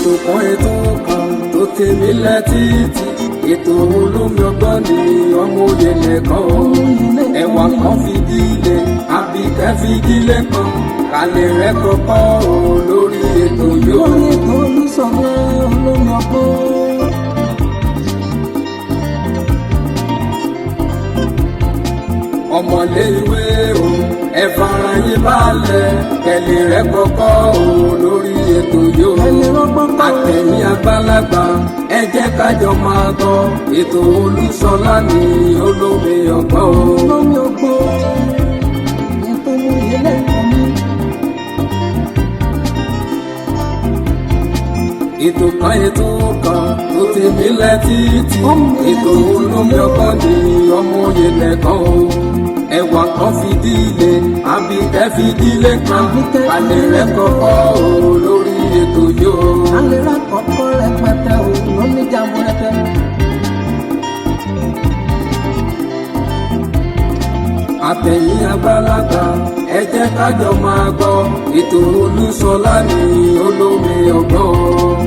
Ètò kan, ètò kan tó tèmi lẹ́tìtì, ètò olómi ọgbọ́n ni ọmọ òye lẹ́kọ̀ọ́ ẹ̀wà kan fìdílé àbíkẹ́ fìdílé kan kálẹ̀ rẹ̀ kọ́kọ́ o lórí ètò yóò. Lórí ètò Olúṣọlá olómi ọgbọ́n. Ọmọlé ìwé o, ẹ fara yín balẹ̀ kẹlẹ̀ rẹ̀ kọ́kọ́ o lórí ètò yóò. Ẹni rọ́gbọ́n kọ́. Àtẹ̀yìn àgbàlagbà, ẹ jẹ́ kájọ máa gbọ́ ètò Olúṣọlá ní olómi ọgbọ́n o. Olómi ọgbọ́n. Ètò oyè lẹ́kọ̀ọ́ mi. Ètò kan, ètò kan tó ti mílẹ̀ títì, ètò olómi ọgbọ́n ní ọmọ òye lẹ́kọ̀ọ́ o, ẹwà kan fìdílé àbíkẹ́ fìdílé kan alẹ́ rẹ̀ kọ́kọ́ o lórí ètò yóò. Alẹ́ rà kọ́kọ́ rẹpẹtẹ o lóníjàmbó rẹpẹ. Àtẹ̀yìn àgbàlagbà, ẹ jẹ́ kájọ máa gbọ́ ètò Olúṣọlá ní olómi ọgbọ́n.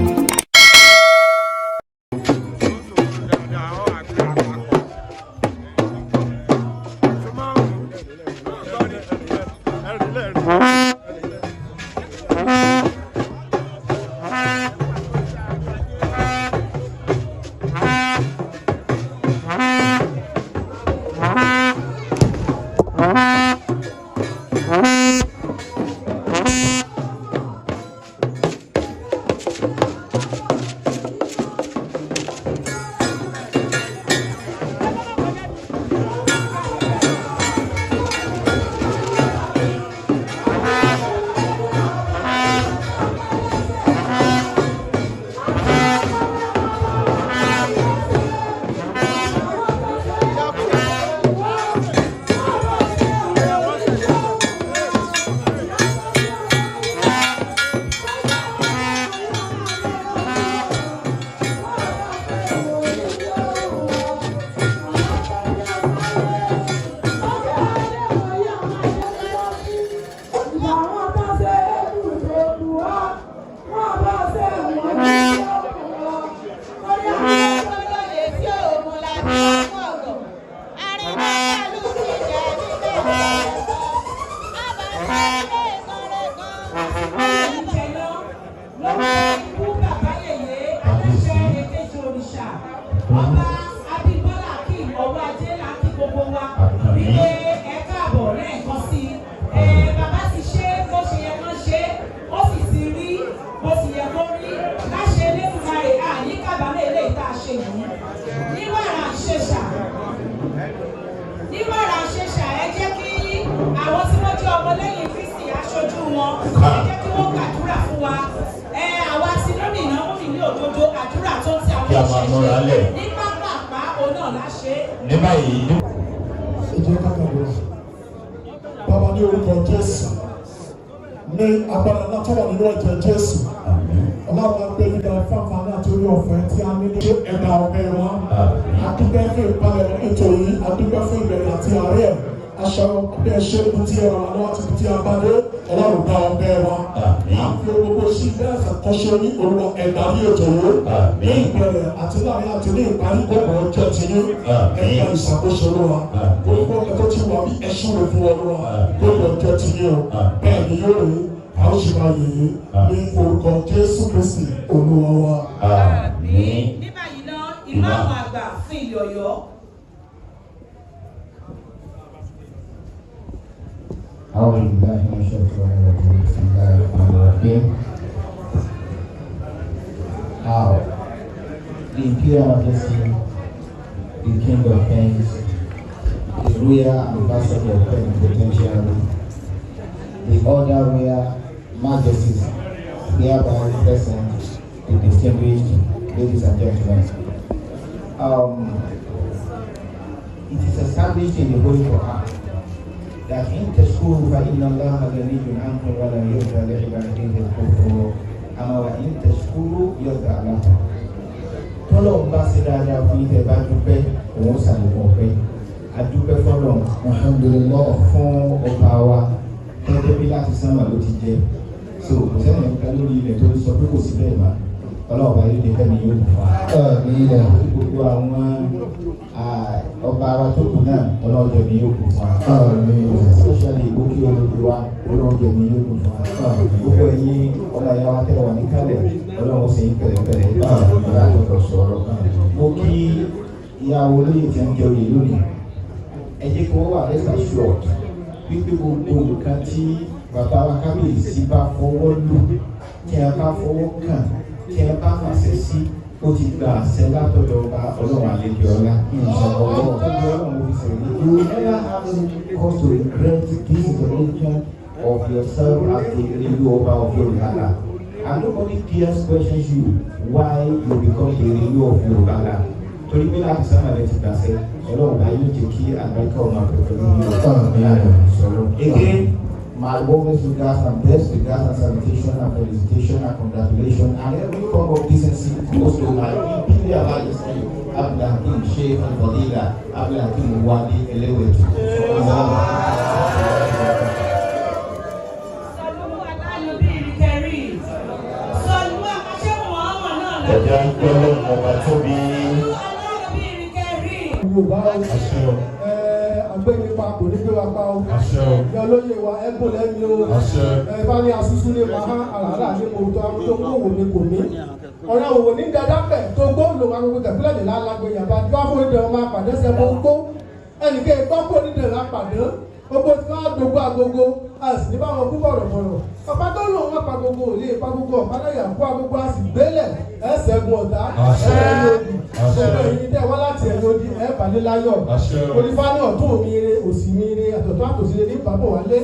Ọba Abímbọ́lá Akeem ọwọ́ ajé la kí gbogbo wa wípé ẹ káàbọ̀ lẹ́ẹ̀kan sí i. Ẹ bàbá ti ṣe bó ṣe yẹ kán ṣe, ó sì ti rí bó ti yẹ kó rí. Láṣẹ Elédùmarè, àní kábàámọ̀ eléyìí tá a ṣe yìí. Ní wàrà ṣẹṣà, ní wàrà ṣẹṣà, ẹ jẹ́ kí àwọn tí wọ́n jẹ́ ọmọlẹ́yìn Kristi, aṣojú wọn, ẹ jẹ́ kí wọ́n gbàdúrà fún wa. Ẹ àwa ti múmìnà múmìnì òdodo, àdúrà tó ń ti àwọn Kí a máa múra lẹ̀. ní pápápá òun náà láṣẹ. Ní báyìí. Ẹ jẹ́ ká gbàdúrà. Bàbá, ní orúkọ Jésù, ní agbára ńlá tó wà nínú ẹ̀jẹ̀ Jésù, Ọlọ́run, á gbé yíga fún àǹfààní àti orí ọ̀fẹ́ tí a ní ní ẹ̀dá ọ̀pẹ wa. Adúpẹ́ fún ìpalẹ̀ ètò yìí, adúpẹ́ fún ìbẹ̀rẹ̀ àti àárẹ̀ ẹ̀. Aṣọ bí ẹ ṣe ibi tí ẹ ràn wá lọ́wọ́ àti ibi tí a bá dé, Ọlọ́run, dá ọpẹ́ wa. Àfi gbogbo sí bẹ́ẹ̀ ṣàkóso ní Olúwa, ẹ̀dá ní ètò yìí, ní ìbẹ̀rẹ̀ àti láàrin àti ní ìparí, gbogbo ọjọ́ ti ní ẹ̀ka ìṣàkóso Olúwa. Gbogbo ọkọ̀ tó ti wà bí ẹṣin rẹ̀ fún Olúwa, gbogbo ọjọ́ ti ní o. Bẹ́ẹ̀ ni yóò rí, a ó sì máa yè é ní orúkọ Jésù Kristi Olúwa wa. Àmín. Ní báyìí náà, ìmáàmù àgbà fún ilẹ̀ Ọ̀yọ́. أعوذ بالله من الشيطان الرجيم. بسم الله الرحمن الرحيم. Now, the Imperial Majesty, the King of Kings, the Royal Ambassador Plenipotentiary, the other Royal Majesties hereby present, the distinguished ladies and gentlemen. It is established in the Holy Quran that إن تشكروا فإن الله غني عنكم ولا يرضى لعباده الكفر أما وإن تشكروا يرضى لكم. Tọ́lọ́run bá ṣe dáadáa fún yín, tẹ́ bá dúpẹ́, òun ṣàlékún ọpẹ́. Adúpẹ́ fọ́lọ́run. Alhamdulillah. Fún ọba wa, gẹ́gẹ́ bí láti sánmà ló ti jẹ, so kò sẹ́yìn nǹkan lórí ilẹ̀ tó sọ pé kò sí bẹ́ẹ̀ mọ́. Ọlọ́ọ̀bá yóò dé fẹ́mi yóò dùn fún wa. Gbogbo àwọn ọba wa tó kù náà ọlọ́ọ̀jẹ̀ mi yóò kù fún wa. Especially òkè olórí wa ọlọ́ọ̀jẹ̀ mi yóò kù fún wa. Gbogbo ẹ̀yin ọmọ ìyá wa tẹ́ wà níkàlẹ̀ ọlọ́run sì ń pẹ̀lẹ́pẹ̀lẹ́ ọlọ́run sọ̀rọ̀. Mo kí ìyàwó olóyè tí ń jẹ oyè lónìí. Ẹ jẹ́ kí wọ́n wà rest assured wípé gbogbo nǹkan tí bàbá wa kábíyèsí bá fọwọ́ lù, tí a bá fọwọ́ kàn, tí a bá fàṣẹ sí, ó ti gba àṣẹ látọ̀dọ̀ ọba ọlọ́run àlejò ọlá. Ọlọ́run fi sọ̀rọ̀. You will never have any cause to regret this donation of yourself as the Erelu Ọba of Yorùbá land. And nobody dares question you why you become the Erelu of Yorùbá land. Torí pé láti sábà rẹ ti gbàṣẹ, ọlọ́run bá yóò jẹ́ kí àgbáríkà ọmọ àpẹẹrẹ yóò sọ̀rọ̀. Again, my warmest regards and best regards and salutation and felicitation and congratulation and every form of decency goes to my Imperial Majesty Abdulhakeem Sheikh Al-Fadila Abdulhakeem Wale Elewetu. Ẹ̀jẹ̀ ń gbọ́ lóhùn ọba tóbi. Yorùbá Àṣẹ o. Agbẹ́nipa kò ní gbé wa pa o. Àṣẹ o. Ìyá olóyè wa ẹ̀gbọ́n lẹ́mi o. Àṣẹ. Ẹ bá ní asusu ní maha àlàálà ní mo tó àwọn tó kó wò ní kò ní. Ọ̀rẹ́ òwò ní dada bẹ̀ tó gbó lòun agogo tẹ̀fílẹ̀ ní lálágbé yàrá tí wọ́n fún ìdẹ̀rùn máa pàdé sẹ́ mo gbó. Ẹnìkan ìgbọ́ kó nídẹ̀rùn apàdé. Gbogbo tí wọ́n á dogbó agogo a sì ní báwọn kú bọ̀rọ̀bọ̀rọ̀. Ọ̀pá tó lòun wọn pa gbogbo ò lè pa gbogbo ọ̀pá náà yà kó agogo a sì gbélẹ̀ ẹ̀ ṣẹ́gun ọ̀tá Àṣẹ. ẹ̀ lòdì. Àṣẹ. Ṣẹ́gun ẹ̀yin tẹ́ wá láti ẹ̀yìn odi ẹ̀ pàdé láyọ̀. Àṣẹ o. Onífá ní ọ̀tún mi re òsì mi re àtọ̀tún àtòsí re ní bàbọ̀ wálé.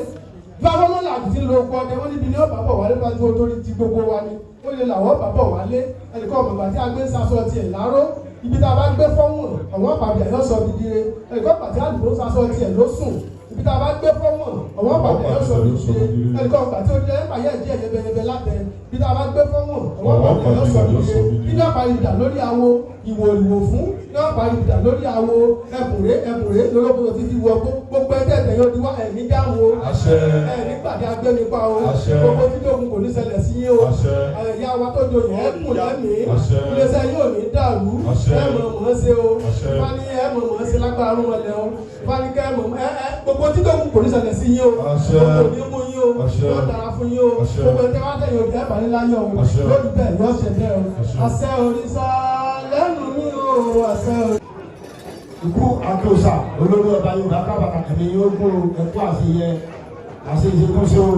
Báwo ló là ti lo oko ọdẹ wọn níbi ní ọ̀bàbọ̀ wálé bá tí wọ́n torí ti gbogbo wa ni. Ó lè làwọ̀ bàbọ̀ wálé. Ẹnìkan ọ̀mọ̀gbà tí a gbé ń sasọ tiẹ̀ láró. Ibi tá a bá gbé fọ́wọ̀n ọ̀wọ́n pàbí ẹ̀yọ́ sọ gidi re. Ẹnìkan pàtí àdùgbò ń sasọ tiẹ̀ ló sùn. Ibi tá a bá gbé fọ́wọ̀n ọ̀wọ́n pàbí ẹ̀yọ́ sọ gidi re. Ẹnìkan pàtí ó jẹ́ ẹ̀pàyẹ́ ìjẹ́ yẹbẹyẹbẹ látẹ. Ibi tá a bá gbé fọ́wọ̀n ọ̀wọ́n pàbí ẹ̀yọ́ sọ gidi re. Iná parí ìdà lórí awo ìwò ìwò fún náà parí ìdà lórí awo ẹkùnrẹ́ ẹkùnrẹ́ lólókòtò títí wọ gbogbo ẹgbẹ́ ẹ̀tẹ̀yìn odi wá ẹ̀mí dáhùn o Àṣẹ. ẹ̀mí pàdé agbẹ́nipa o Àṣẹ. gbogbo títí ogun kò ní ṣẹlẹ̀ sí yín o Àṣẹ. ẹ̀yà wa tó joyè ẹ̀kùn lẹ́mìí Àṣẹ. iléeṣẹ́ yóò ní dàrú Àṣẹ. ẹ̀mọ̀ mọ̀ ṣe o Àṣẹ. fani ẹ̀mọ̀ mọ̀ ṣe lágbára ọ̀run ọ̀lẹ́ o fani kẹ́ ẹ̀mọ̀ ẹ̀ ẹ̀ gbogbo títí ogun kò ní ṣẹlẹ̀ sí yín o Àṣẹ. gbogbo ní mú yín o Àṣẹ. yóò dára fún yín o Àṣẹ. gbogbo ẹ̀tẹ́ wá tẹ̀yìn òdì ẹ̀bà níláyọ̀ o Àṣẹ. lórí bẹ́ẹ̀ yóò ṣe bẹ́ẹ̀ o Àṣẹ. àṣẹ òrìṣà lẹ́nu mi o àṣẹ òrìṣà. Ikú Akíọ̀sà olórí ọba Yorùbá kábàkà ẹ̀mí yóò gbó ẹ̀kú àṣeyẹ àṣeyẹ tó ṣe o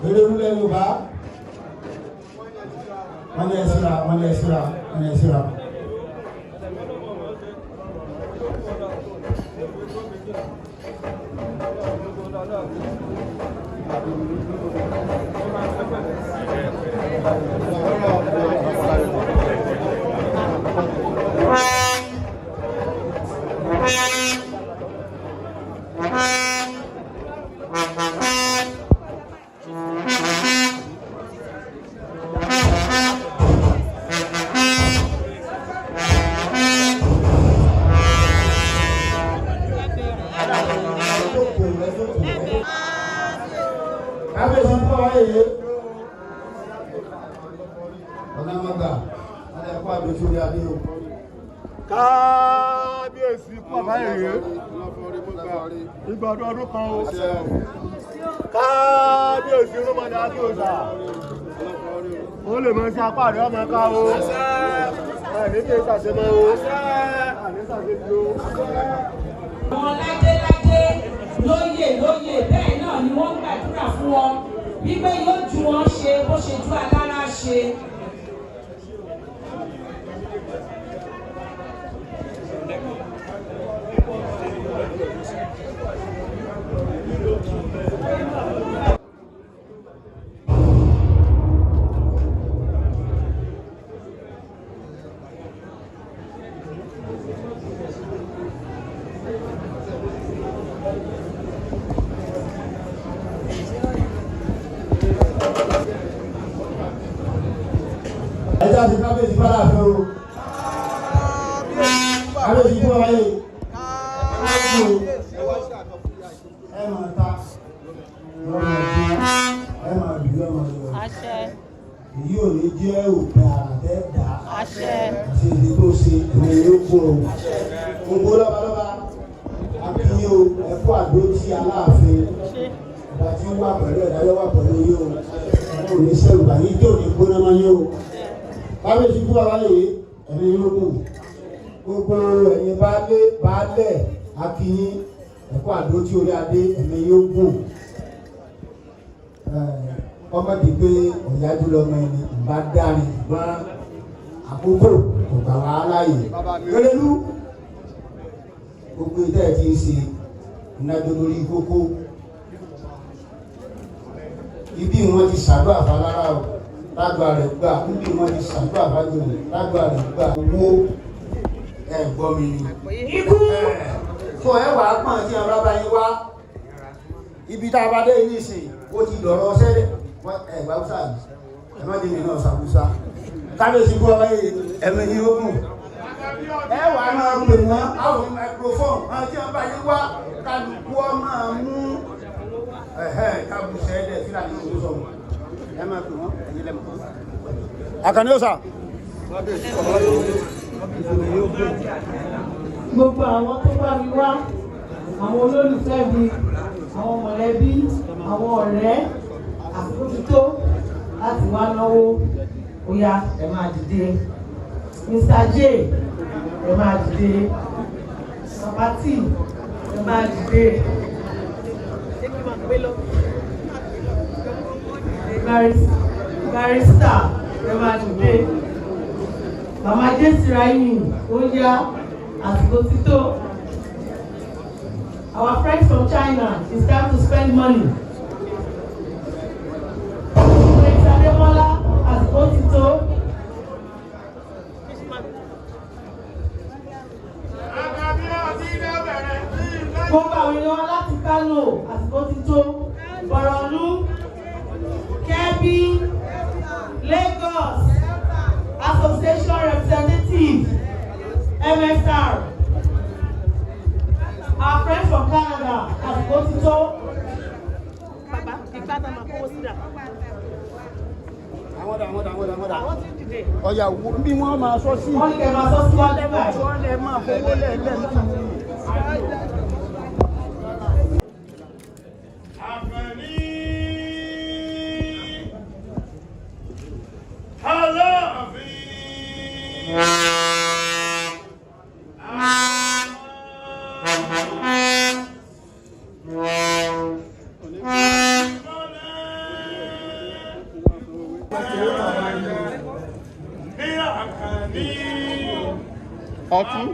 erérúlẹ̀ Yorùbá wọ́n lé ẹ̀sìnra wọ́n lé ẹ̀sìnra wọ́n lé ẹ̀sìnra. Kábíyèsí fún wa yeye ọ̀nà àmàgbà ọ̀nà ẹ̀kọ́ àdójú orí adé o. Kábíyèsí kú bàbá èrè ìgbà ọdún ọdún kan o. Kábíyèsí olómọdé Akíọ̀sà ó lè mọ sí apá rẹ ọmọ ká o. Àní kí n ṣàṣemọ o. Àní ṣàṣejù o. Àwọn ládéládé lóyè lóyè bẹ́ẹ̀ náà ni wọ́n ń gbàdúrà fún wọn wípé yóò ju wọn ṣe bó ṣe ju alára ṣe. Ẹ jẹ́ àti kábíyèsí bá láàfin o. Kábíyèsí fún wa yeye ẹ máa ta lọ́mọ bí ẹ máa bí lọ́mọ lọ. Èyí ò ní jẹ́ òpin ara. tẹ́ dà àti èdè tó ṣe ẹ̀mí yóò kó o. Gbogbo lọ́balọ́ba akínyìn o, ẹ̀kọ́ àdó tí Aláàfin ọba tí ń wà pẹ̀lú ẹ̀dáyọ̀ wà pẹ̀lú yín o, ò ní sẹ́rù bàyí tí ò ní gbóná máa yín o. Kábíyèsí kú bàbá yìí, ẹ̀mí yóò kù. Gbogbo ẹ̀yin baálé baálẹ̀, akínyìn, ẹ̀kọ́ àdó tí orí adé, ẹ̀mí yóò gùn. Ọmọdé pé ọ̀yájú lọmọ ẹni ìbá dárin, ṣùgbọ́n àkókò kò gbà wá láàyè. Erelu, gbogbo ìtẹ́ ẹ̀ ti ń ṣe ìnájọ́ lórí kókó ibi wọn ti ṣàdúrà fálára o, lágbà rẹ̀ gbà, níbi wọn ti ṣàdúrà fájòyè, lágbà rẹ̀ gbà. Owó ẹ gbọ́ mi ni. Ikú. Tó ẹ wàá pọ̀n tí àwọn bàbá yín wá ibi tá a bá dé yìí nísìnyí, ó ti dọ̀rọ̀ sẹ́lẹ̀ ẹ gbà húsá yìí, ẹ má jẹ́ mi náà ṣàkóso. Kábíyèsí kú ọba yìí, ẹ̀mí yìí ó gùn. Ẹ wàá máa pè wọ́n àwọn microphone àwọn tí wọ́n bá yín wá, kálukú ọ máa mú ẹ̀hẹ́ kábùsẹ̀ ẹ̀dẹ̀ fúlàní ìlú sọ̀rọ̀. Ẹ máa pè wọ́n, ẹ̀yin lẹ́mọ̀. Àkànní ó sà. Gbogbo àwọn tó bá mi wá, àwọn olólùfẹ́ mi, àwọn mọ̀lẹ́bí, àwọn ọ̀rẹ́, àsìkò ti tó láti wá náwó. Ó yá, ẹ máa dìde. Mr. J, ẹ máa dìde. Papa T, ẹ máa dìde. Barrister, ẹ máa dìde. Màmá Jésù Ráyìn, ó yá, àsìkò ti tó. Our friends from China, it's time to spend money. Prince Ademola, àsìkò ti tó. Gbogbo àwọn èèyàn wa láti Kano, àsìkò ti tó. Borno, Kebbi, Lagos, Association Representative, MSR. Our friends from Canada, àsìkò ti tó. Bàbá, ìgbà tá a máa kówó sídà. Àwọn dà, àwọn dà, àwọn dà, àwọn dà. Àwọn ti ń dìde. Ọ̀yà wo bí wọ́n máa sọ sí. Wọ́n ní kẹ́ máa sọ síwájú báyìí. Wọ́n lè máa fowó lẹ́ẹ̀lẹ́. Àkànní Aláàfin. Ní Àkànní. Ọtún.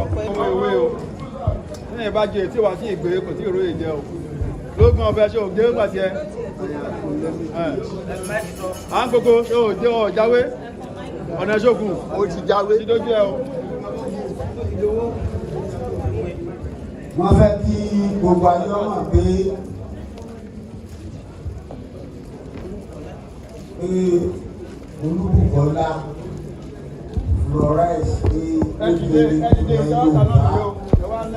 Ọmọ ìwé o. Ní ìbá jẹ tí wàá sí ìgbé kò tí ì róye jẹ o. Lógún ọbẹ̀ ṣe òjé ń pàṣẹ. À ń gbogbo ṣe òjé ọ̀jáwé. Ọ̀nà ṣògùn. Ó ti jáwé. Ti dójú ẹ o. Wọ́n fẹ́ kí gbogbo ayé ọmọ pé Olúbùkọ́lá Florence pé ó gbé ilẹ̀ Yorùbá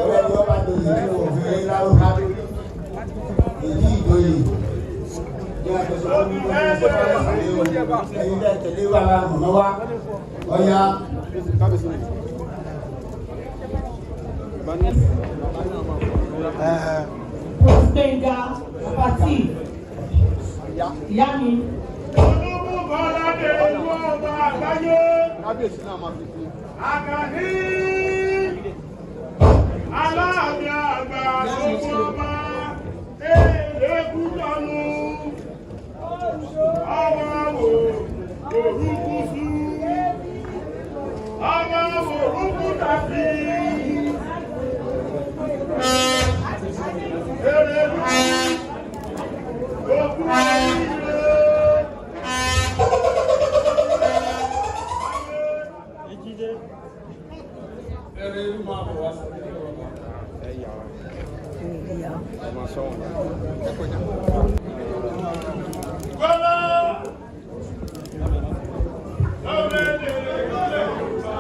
ọ̀rẹ́ ni ọba joyè tí wọ́n fi lárúkà èyí ìjòyè ní àjọṣe Olúbùkọ́lá Florence, ẹ̀yin bẹ́ẹ̀ tẹ̀lé wa mọ̀mọ́ wa ọ̀ya. Gbẹ̀ngà Pati, ìyá mi. Olúbùkọ́lá dé ìlú ọba àgbáyé. Kábíyèsí náà máa fi kún. Àkànní Aláàfin àgbà gbogbo ọba Èlékútọ́nù, ọmọ wò òrùkùsù, ọmọ òrùkùtàfì. Èrèlú òkú oríire. Kọ́lá lọ́mọdé lọ́lẹ̀ Yorùbá.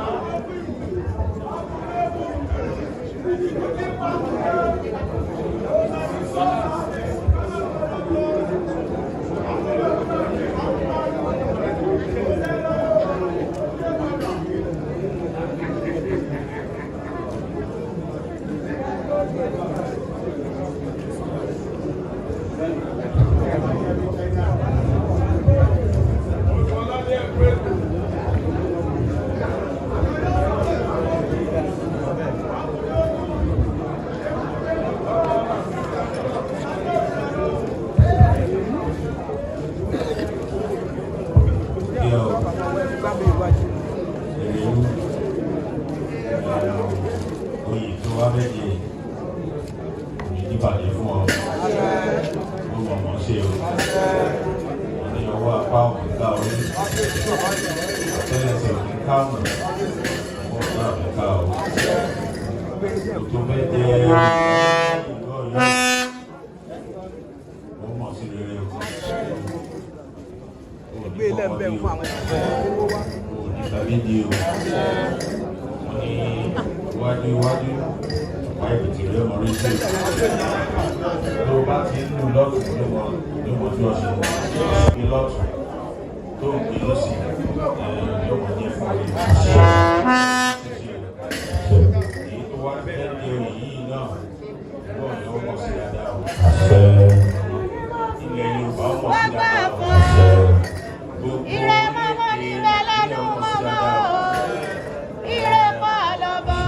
fẹ́ jẹ kò ní níbàjẹ́ fún ọ. Ó mọ̀ mọ́ ṣe o. Wọ́n ní ọwọ́ apá òkè ká orí. Àtẹ́lẹsẹ̀ òkè ká ọ̀nà. Ọwọ́ náà òkè ká o. Tó fẹ́ jẹ ìlú Ọ̀yọ́. Ó mọ̀ sí rere o. Gbé ilé ń bẹ̀ fún àwọn Ó ní sàbídìí o. Wọ́n ní iwájú iwájú ọ̀pá ìbìtì rẹ̀ mọ̀ rí sí. Tó bá ti ń lù lọ́tún ló mọ̀ ló mọ̀ tí wọ́n ṣe. Gbé lọ́tún tó ń gbé lọ́sì yóò mọ̀ jẹ́ fún mi. Èyí tó wá fẹ́ di oyè yìí náà ìlú Ọ̀yọ́ mọ̀ sí dáadáa o. Ilẹ̀ Yorùbá mọ̀ sí dáadáa o. Gbogbo Ire mọ́mọ́ níbẹ̀ lẹ́nu mọ́mọ́ o. Ire kọ́ lọ́bọ̀.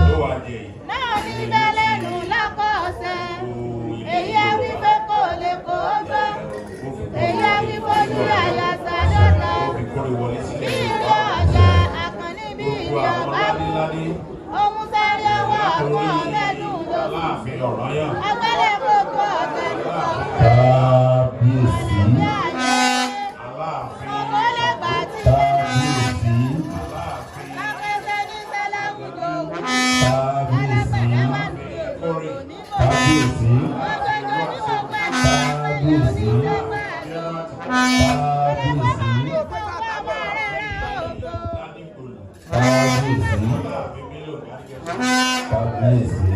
Náà níbẹ̀ lẹ́nu lákọ̀ọ́sẹ̀. Èyí ẹ wí pé kò lè kó gbọ́. Èyí ẹ wí fojú àyà sàdọ́ta. Bí ìrì ọ̀jà àkànní bí ìrì ọ̀bá mú. Òun sáré ọwọ́ ọ̀pọ̀ mẹ́dùn lókun. Aláàfin Ọ̀rànyàn. Agbálẹ̀ gbogbo ọ̀gbẹ́ni kọ̀ọ̀kan. Kábíyèsí. Ọ̀pọ̀lọpọ̀ àti Kábíyèsí. Lápẹ́sẹ̀ ní Sálámùdò. Kábíyèsí. Kábíyèsí. Kábíyèsí. Kábíyèsí. Kábíyèsí. Kábíyèsí.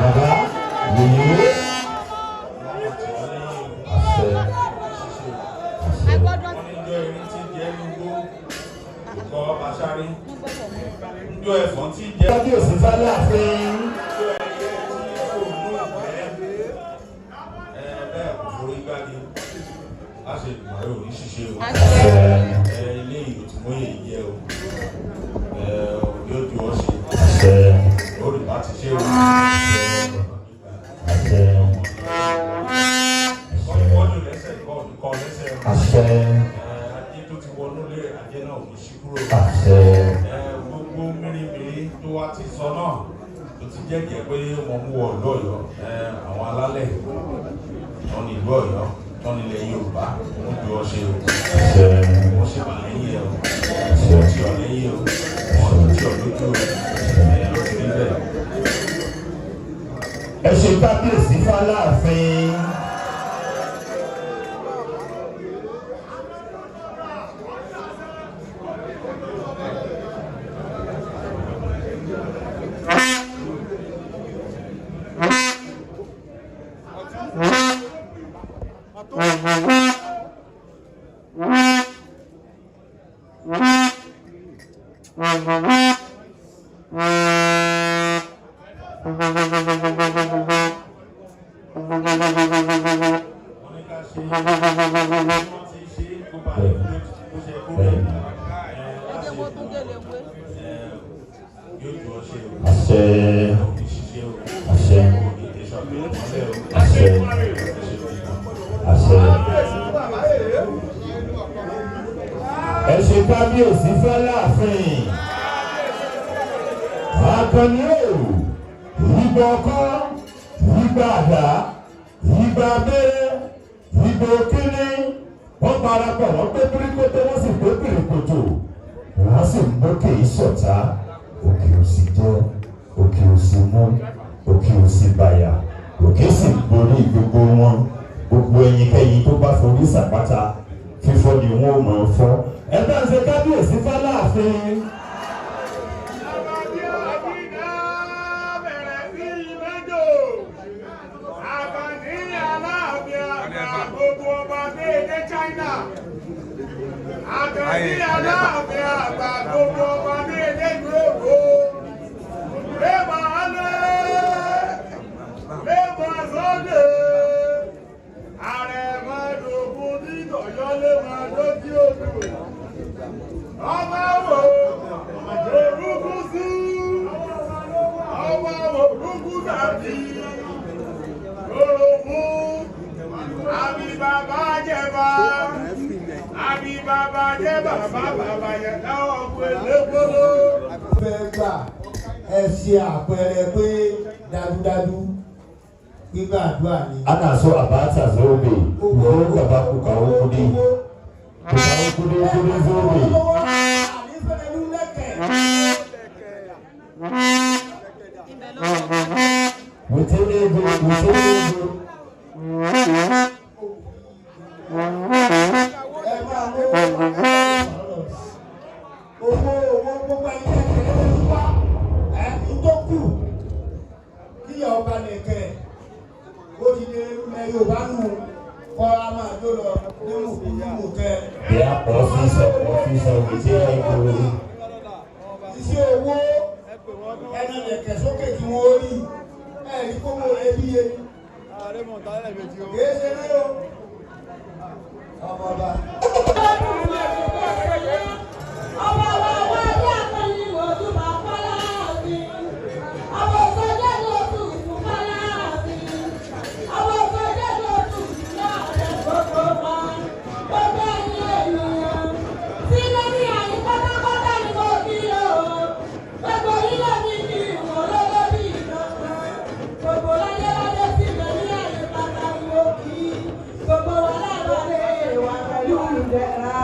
Bàbá yèyé. Àṣẹ. Níjọ́ erin tí jẹ́ nugbó, kò aṣárí. Níjọ́ ẹ̀fọn tí jẹ́. Kábíyèsí fáláàfin. Bẹ́ẹ̀ kò forí gbági. Láṣẹ ìgbìmọ̀ rẹ̀ ò ní ṣiṣẹ́ o. Ilé ìlú tí mo yè jẹ́ o. Yóò ju ọ ṣe. Àṣẹ. Lórí bá ti ṣe o. Àṣẹ. Kọ́ni lẹ́sẹ̀ kọ́ kọ́ lẹ́sẹ̀ o. Àṣẹ. Ajé tó ti wọnú lé ajé náà ò ní ṣí kúrò. Àṣẹ. Gbogbo mìíràn tó wá ti sọ náà tó ti jẹ́jẹ́ pé wọ́n mú wọ ìlú Ọ̀yọ́ àwọn alálẹ̀ wọn ní ìlú Ọ̀yọ́ wọn ní ilẹ̀ Yorùbá wọ́n ju ọ ṣe o. Àṣẹ. Wọ́n ṣe wà lẹ́yìn ẹ̀ o. Wọ́n ti ọ̀ lẹ́yìn o. Wọ́n ti ọ̀ lójú o. Ó ti rí bẹ́ẹ̀. Ẹ ṣe kábíyèsí fáláàfin. Àṣẹ. Àṣẹ. Àṣẹ. Àṣẹ. Ẹ ṣe kábíyèsí fáláàfin. Àkànní o, ìgbà ọkọ́, ìgbà àdá, ìgbà abẹ́rẹ́, ìgbà òkínní. Wọ́n parapọ̀ wọ́n gbé bíríkótó wọ́n sì gbé bìrìkòtò. Wọ́n sì ń mókè ìṣọ̀tá. Òkè òsì jẹ́, òkè òsì mú, òkè òsì bàyà, òkè sì ń borí gbogbo wọn. Gbogbo ẹyinkẹ́yin tó bá forí sàpáta, fífọ́ ni wọ́n ó máa fọ́. Ẹ bá ń ṣe kábíyèsí fáláàfin. Àkànní Aláàfin àgbà gbogbo ọba ní ilé ìlú Èkó. Lébà alẹ́, lébà sọ́dẹ̀, àrẹ̀mọ́dògún nítọ̀yọ́ lé máa lójú odò. Ọba wo orúkú sí, ọba wo orúkú tàbí, orogún, àbí bàbá jẹba. Àbí bàbá jẹ́ bàbá bàbá yẹn láwọn ọkọ̀ ẹlẹ́gbọ́lọ́. Fẹ́ gbà ẹ ṣe àpẹẹrẹ pé dájúdájú gbígbàdúrà ni. Ana so a bata zobe, ku zo gaba ku kawo kudi. Ku kawo kudi, kudi zobe. Wete ego, wete ego. Ẹ máa mú owó owó gbogbo ẹ̀yin ẹ̀kẹ́ ẹ̀ wá ẹ̀ ń tó kù kíyà ọba nìkẹ́ ó ti lé ilẹ̀ Yorùbá nù kọ́ a máa jó lọ nínú kúrú kẹ́. Bịa ọfịsọ, ọfịsọ, wete ego. Iṣẹ́ owó ẹnu lẹ̀kẹ̀ sókè kí wọ́n rí ẹ̀rí kówó ẹbí yé kìí ṣe rí o ọmọ ọba. Ọba wa wá ní àkànní mọ̀ọ́dúnmá kọ́lá mi. Ọba òṣèlú ló tù fún kọ́lá mi. Ọba òṣèlú ló tù láàrẹ̀ gbogbo wa. Gbogbo ẹni ènìyàn. Tí lórí àyè pátápátá ni mo bí o. Gbogbo ilé mi ni ìwọ̀n lọ́wọ́ bí ìdọ̀kan. Gbogbo láyé láyé tí lórí àyè pátá ni mo kí. Gbogbo wa lábàlẹ̀ wà pẹ̀lú ìdẹ̀ra.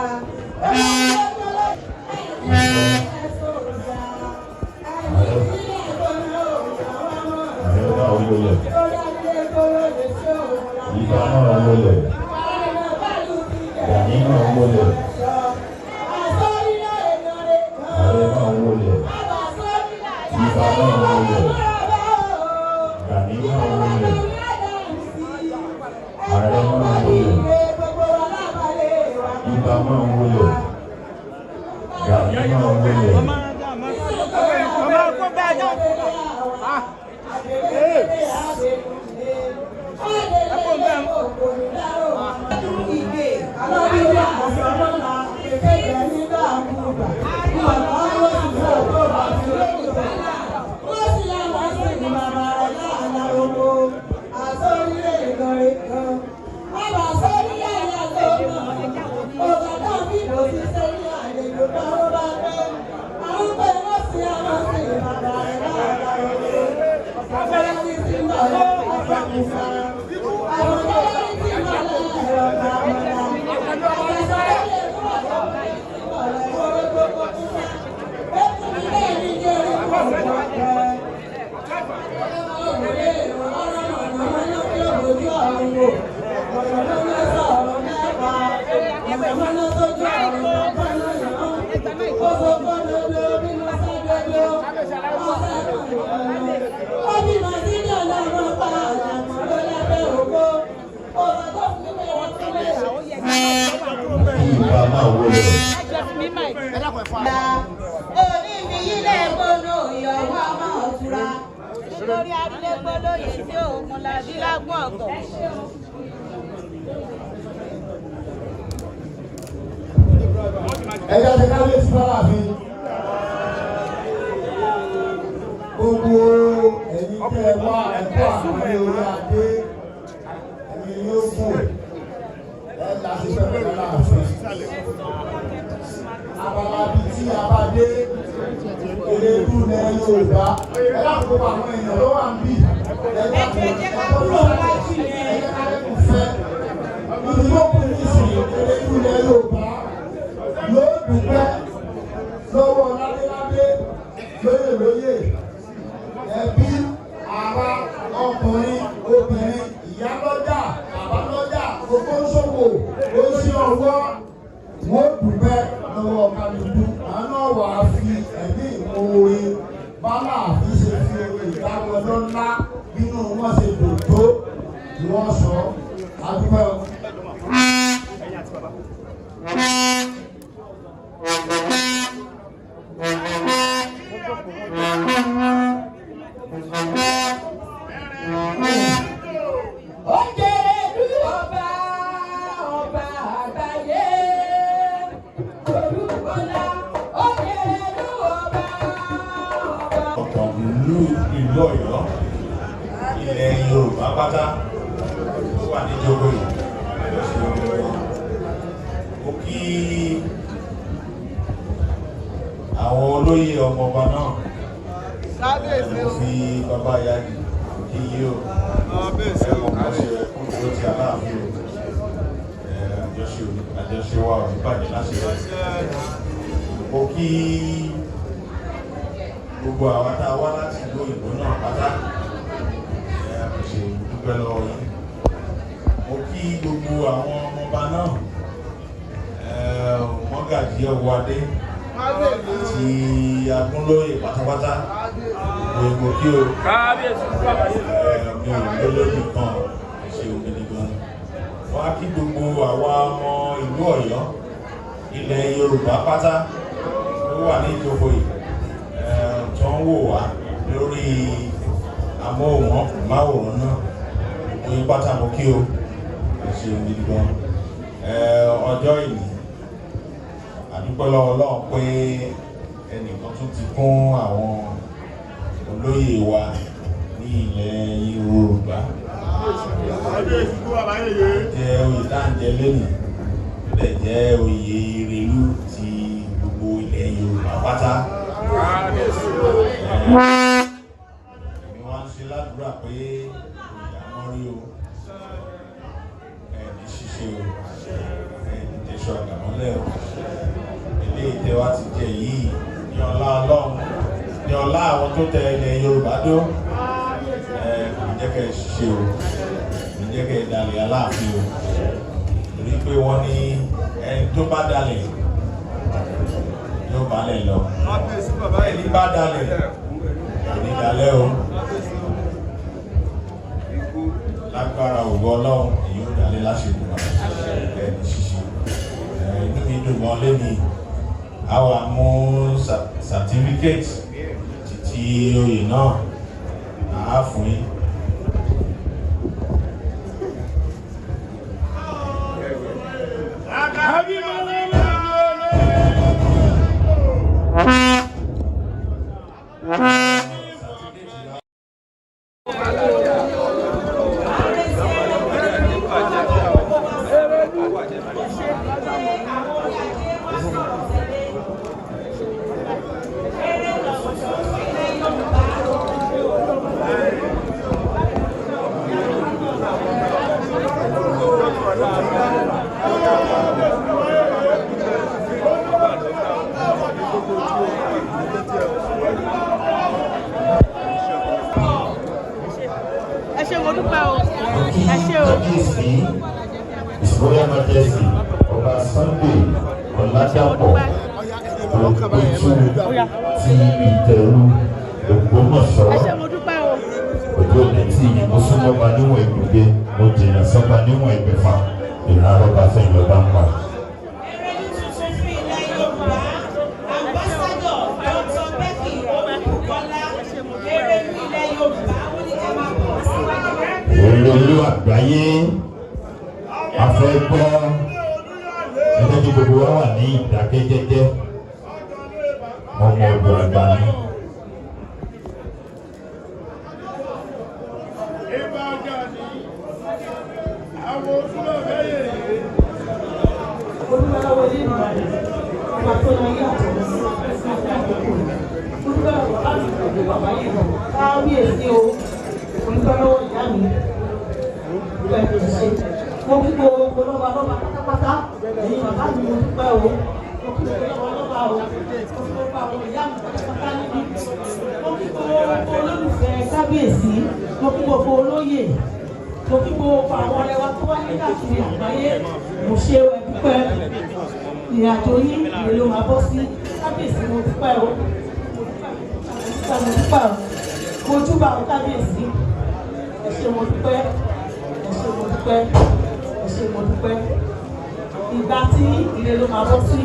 Ààrẹ náà wọlé. Ìgbà náà wọlé. Gani náà wọlé. Ààrẹ náà wọlé. Ìgbà náà wọlé. Gani náà wọlé. Ààrẹ náà wọlé. Ìgbà náà wọlé. Gani náà wọlé. Ìgbà máa wọlé. Òní mi yílẹ̀ gbóná ìyọ̀wọ́ ọmọ òtura. Nítorí arílégbólóyè tí òògùn làbí lágún ọ̀gọ̀. Ẹ̀yà ti kábíyèsí fáláàfin. Gbogbo ẹ̀yin tẹ́ ẹ wá ẹ̀kọ́ àpẹẹrẹ orí adé ẹ̀yin yóò kù ẹ̀ láti fẹ́ fáláàfin. Abala bíi tí a bá dé elédú lẹ Yorùbá ẹ lákòókò àwọn èèyàn ló wà ń bì. Ẹ jẹ́ ká kúrò wájú yẹn. Ẹ jẹ́ ká lẹ́kùn fẹ́. Ibi yóò kù ní ìsìn elédú lẹ Yorùbá yóò dúpẹ́ lọ́wọ́ ládéládé lóyè lóyè ẹbí ará ọkùnrin obìnrin ìyálọ́jà bàbálọ́jà ogóṣòwò oṣù ọwọ́ wọ́n dúpẹ́ lọ́wọ́ kálukú àná wà á fi ẹ̀mí ìmoore bálá àfi ṣe fi oore ìdáwọ́lọ́ ńlá bínú wọn ṣe dùn tó ni wọ́n sọ adúpẹ́ o. Ó jèrè ìlú ọba ọba àgbáyé. Olúbọlá ó jèrè ìlú ọba ọba. Ọ̀kan ìlú ìlú Ọ̀yọ́ ilẹ̀ Yorùbá pátá tó wà ní Jókòó yìí ló ṣe orí wọn. Mo kí àwọn olóyè ọmọọba náà. Mo fi bàbá Yagi kí yí o. Ẹ mọ̀ kọ́ ṣe kú tó ti Aláàfin o. Àjọṣe wa ò ní bàjẹ́ láṣẹ. Mo kí gbogbo àwọn tá a wá láti ìlú òyìnbó náà pátá. Ẹ ṣe dúpẹ́ lọ́wọ́ yín. Mo kí gbogbo àwọn ọmọọba náà, mọ́gàjí Ọwọ́adé àti Agúnlóyè pátápátá, gbogbo kí o. Mi ò lólódì kan, ṣe ògidì gan. Wọ́n á kí gbogbo àwa ọmọ ìlú Ọ̀yọ́, ilẹ̀ Yorùbá pátá tó wà ní ìjókòó yìí, tó ń wò wá lórí amóhùnmáwòrán náà, gbogbo yín pátá mo kí o. Ẹ ṣeun gidi gan. Ọjọ́ ìní, àdúpẹ́ lọ́wọ́ Ọlọ́run pé ẹnìkan tún ti kún àwọn olóyè wa ní ilẹ̀ Yorùbá. Jẹ́ oyè tá à ń jẹ lónìí, ó dẹ̀ jẹ́ oyè Ìrèlú ti gbogbo ilẹ̀ Yorùbá pátá. Èmi wá ń ṣe ládùúrà pé oyè àmọ́rí o, ẹni ṣíṣe o, ẹni tẹ̀sọ̀ àgàmọ́lẹ̀ o. Ilé ìtẹ́wá ti jẹ yìí, ní ọlá Ọlọ́run, ní ọlá àwọn tó tẹ ilẹ̀ Yorùbá dó, kò ní jẹ́ kẹ́ ẹ ṣiṣẹ́ o, kò ní jẹ́ kẹ́ ẹ dalẹ̀ Aláàfin o, torí pé wọ́n ní ẹni tó bá dalẹ̀ yóò balẹ̀ lọ, ẹni bá dalẹ̀ kò ní dalẹ̀ o. Lágbára ògo Ọlọ́run, èyí ó dalẹ̀ láṣẹ ìdùnnú, ẹni ṣiṣẹ́. Inú mi dùn gan lẹ́nu. A wà mú certificate títí oyè náà àá fún yín. Ẹ ṣé, mo dúpẹ́ o, ẹ ṣé o. Kábíyèsí, His Royal Majesty Ọba Sunday Ọ̀làdàpọ̀ Ògbótú ti Ìtẹ̀rù Ògbómọ̀ṣọ́. Ẹ ṣé, mo dúpẹ́ o. Ojú òní tí mo súnmọ́ ba níwọ̀n ìgbòde, mo jìnnà sọ́ba níwọ̀n ìgbẹ̀fà, ìran arọ́ba fẹ́ ìjọba ń pa. Erelu tuntun fún ilẹ̀ Yorùbá, Ambassador Dr. Becky Olúbùkọ́lá, Erelu ilẹ̀ Yorùbá, wọ́n ní ká máa bọ̀ wá síwájú. Erelu àgbáyé, a fẹ́ gbọ́. Ẹ jẹ́ kí gbogbo wa wà ní ìdákẹ́jẹ́jẹ́. Ọmọ ọ̀dọ̀ àgbà ni. Olúwa ilé ìbàdàn, ọba tó náà yàtọ̀ sí àkókò yìí. Olúwa bàbá mi, gbogbo bàbá yìí lọ. Kábíyèsí o, olúwa lọ́wọ́ ìyá mi. Olúwa ẹ̀ ṣe. Mo kí gbogbo lọ́ba lọ́ba pátápátá. Ẹ̀yin bàbá mi, mo dúpẹ́ o. Mo kí gbogbo lọ́ba lọ́ba o. Mo kí gbogbo àwọn ìyá mi pátápátá níbí. Mo kí gbogbo olólùfẹ́ kábíyèsí. Mo kí gbogbo olóyè. Mo kí gbogbo àwọn ọ̀rẹ́ wa tó wá ní káàkiri àgbáyé. Mo ṣe ẹ dúpẹ́. Ìrìnàjò yín, ìrè ló máa bọ́ sí. Kábíyèsí, mo dúpẹ́ o. Mo dúpẹ́, mo dúpẹ́ o. Mo júbà o, kábíyèsí. Ẹ ṣé, mo dúpẹ́. Ẹ ṣé, mo dúpẹ́. Ẹ ṣé, mo dúpẹ́. Ìgbà tí ire ló máa bọ́ sí.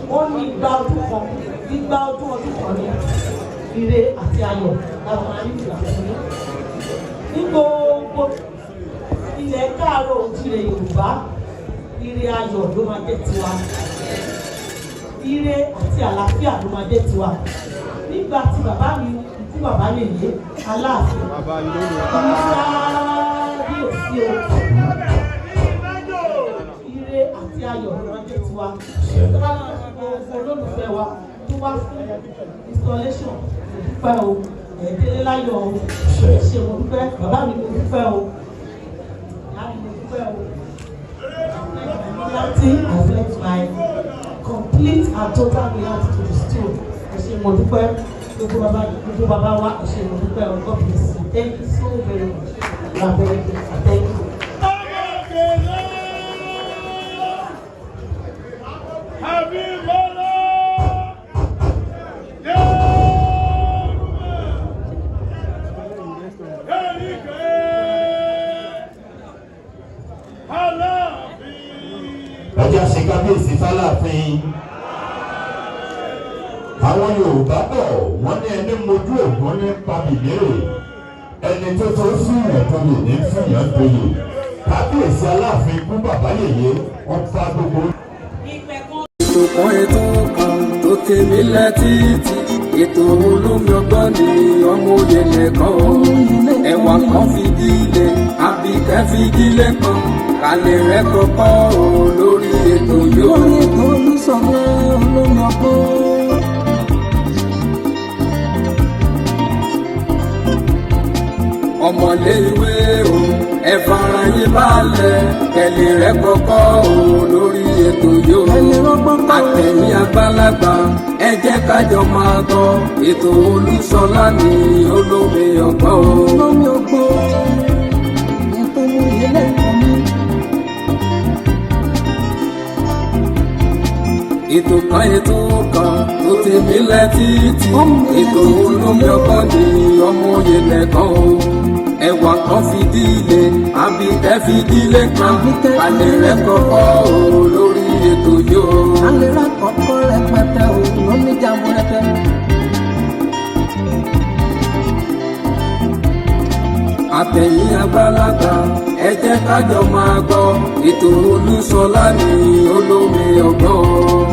Ó ní igba ọdún kan, igba ọdún ọdún kan ní ire àti ayọ̀ làwọn máa ń ìgbà fún yín. Ní gbogbo ilẹ̀ káàárọ̀ oòjíire Yorùbá, ire ayọ̀ ló máa jẹ́ tiwa. Ire àti àlàáfíà ló máa jẹ́ tiwa. Nígbà tí bàbá mi, ikú bàbá lè yé Aláàfin. Kábíyèsí o. Ire àti Tó bá dúpẹ́ fún gbogbo olólùfẹ́ wa tó wá fún installation, mo dúpẹ́ o. Ẹ̀ délé láyọ̀ o. Ẹ ṣé, mo dúpẹ́. Bàbá mi, mo dúpẹ́ o. Ìyá mi, mo dúpẹ́ o. Loyalty, I pledge my complete and total loyalty to the stool. Ẹ ṣé, mo dúpẹ́. Gbogbo bàbá, gbogbo bàbá wa, ẹ ṣé, mo dúpẹ́ o. God bless you. Thank you so very much. You are very good. Thank you. Abímbọ́lá Erike Aláàfin. Ọjà ṣe kábíyèsí fáláàfin. Àwọn Yorùbá bọ̀, wọ́n ní ẹni mojú ògún ní pabìlérè, ẹni tó tó fìyàn tó lè ní fìyàn gboyè. Kábíyèsí Aláàfin kú bàbá yèyé ọba gbogbo. Ètò kan, ètò kan tó tèmi lẹ́tìtì, ètò olómi ọgbọ́n ni ọmọ òye lẹ́kọ̀ọ́ ẹ̀wà kan fìdílé àbíkẹ́ fìdílé kan kálẹ̀ rẹ̀ kọ́kọ́ o lórí ètò yóò. Lórí ètò Olúṣọlá olómi ọgbọ́n. Ọmọlé ìwé o, ẹ fara yín balẹ̀ kẹlẹ̀ rẹ̀ kọ́kọ́ o lórí ètò yóò. Ẹni rọ́gbọ́n kọ́. Àtẹ̀yìn àgbàlagbà, ẹ jẹ́ kájọ máa gbọ́ ètò Olúṣọlá ní olómi ọgbọ́n o. Olómi ọgbọ́n. Ètò mú ilé ẹ̀kọ́ mi. Ètò kan, ètò kan tó ti mílẹ̀ títì, ètò olómi ọgbọ́n ní ọmọ òye lẹ́kọ̀ọ́ o ẹ̀wà kan fìdílé àbíkẹ́ fìdílé kan alẹ́ rẹ̀ kọ́kọ́ o lórí ètò yóò. Alẹ́ rà kọ́kọ́ rẹpẹtẹ o lóní jàmbó rẹpẹ. Àtẹ̀yìn àgbàlagbà, ẹ jẹ́ kájọ máa gbọ́ ètò Olúṣọlá ní olómi ọgbọ́n.